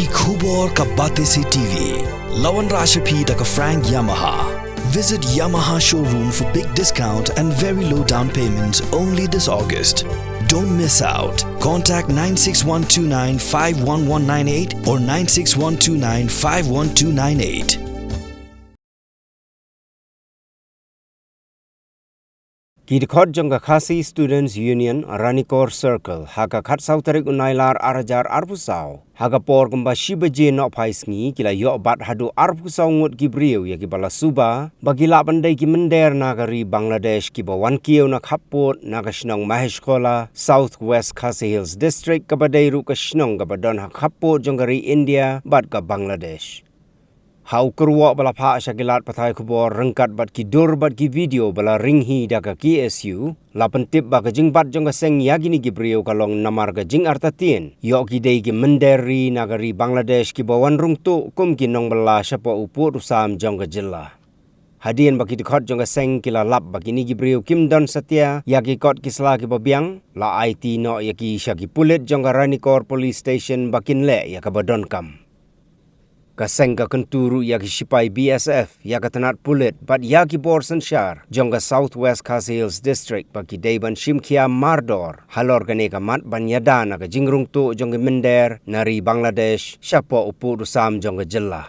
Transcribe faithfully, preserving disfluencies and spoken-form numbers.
Ki khubor ka Batesi T V. La wanrah sha phi da ka Frank Yamaha. Visit Yamaha showroom for big discount and very low down payment only this August. Don't miss out. Contact nine six one two nine five one one nine eight or nine six one two nine five one two nine eight. Ki dkhot jong ka Khasi Students Union Ranikor Circle ha ka khatsaw tarik u Nailar ar hajar arphew saw ha ka por kumba shi baje nohphai sngi ki la ïoh bat haduh arphew saw ngut ki briew ïa kiba la suba ba ki lah ban dei ki mynder na ka ri Bangladesh kiba wan kiew na khappud na ka shnong Maheshkhola, South West Khasi Hills District, kaba dei ruh ka shnong kaba don ha khappud jong ka ri India bad ka Bangladesh. Ha u kyrwoh ba la phah sha ki lad pathai khubor ryngkat bad ki dur bad ki video ba la ring hi da ka K S U, la pyntip ba ka jingbat jong ka seng ïa kine ki briew ka long namar ka jingartatien ïoh ki dei ki mynder ri na ka ri Bangladesh kiba wan rung tuh kum ki nongbylla shapoh u pud u sam jong ka jylla. Hadien ba ki dkhot jong ka seng ki la lap ba kine ki briew kim don satia ïa ki kot ki sla kiba biang, la aiti noh ïa ki sha ki pulit jong ka Ranikor Police Station ba kin leh ïa kaba donkam. Ka seng ka kyntu ruh ïa ki shipai B S F, ïa ka tnat pulit bad ïa ki bor synshar jong ka South West Khasi Hills District ba ki dei ban shim khia mardor halor kane ka mat ban ïada na ka jingrung tuh jong ki mynder na ri Bangladesh shapoh u pud u sam jong ka jylla.